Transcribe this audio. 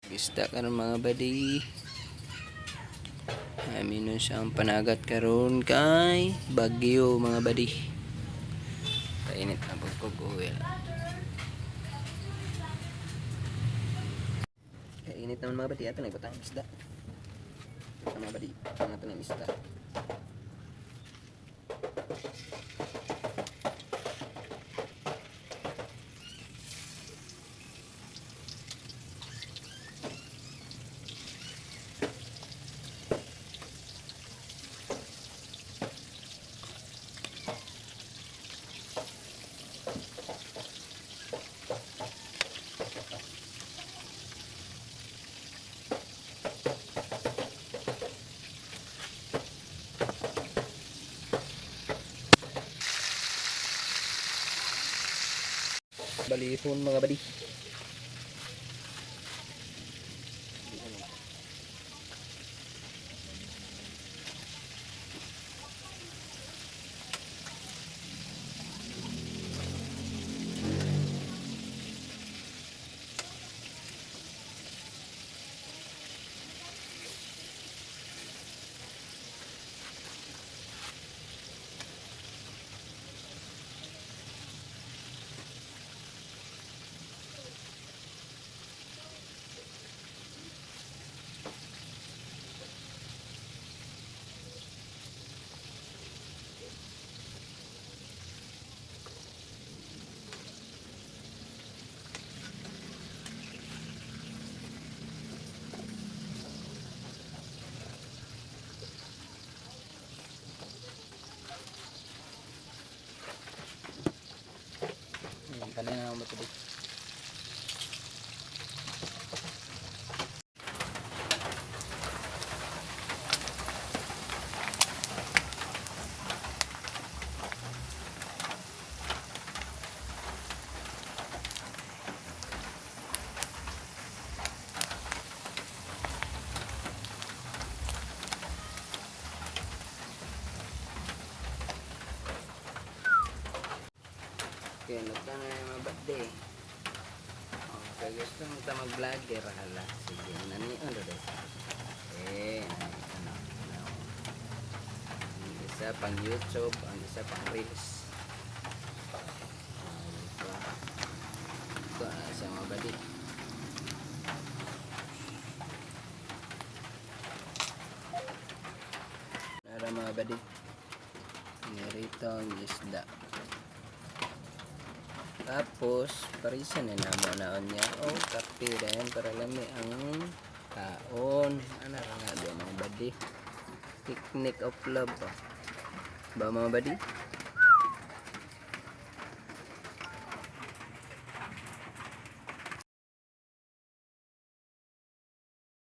Isda karon, mga buddy. Amin siyang panagat karon kay bagyo, mga buddy. Kainit na pagkog oil. Kainit naman, mga buddy, ato na ibutang isda. Ito, mga buddy, ato na isda. Balihon, mga buddy. Ayan, kanina na mga buddy. Okay, nagta na yung mga buddy. Oh, kaya gusto mo ta mag-vlogger, hala. Sige, nani ano dai. Eh, nani ano. Ano. Ang isa pang YouTube, ang isa pang Reels. Ah, ito. Ito, sa mga buddy. Nara, mga buddy. Nirito ang isda. Tapos, parisan na namo naon niya. O, kape rin para lami ang kaon. Ano ra nga di, mga buddy? Picnic of love ba? Ba, mga buddy?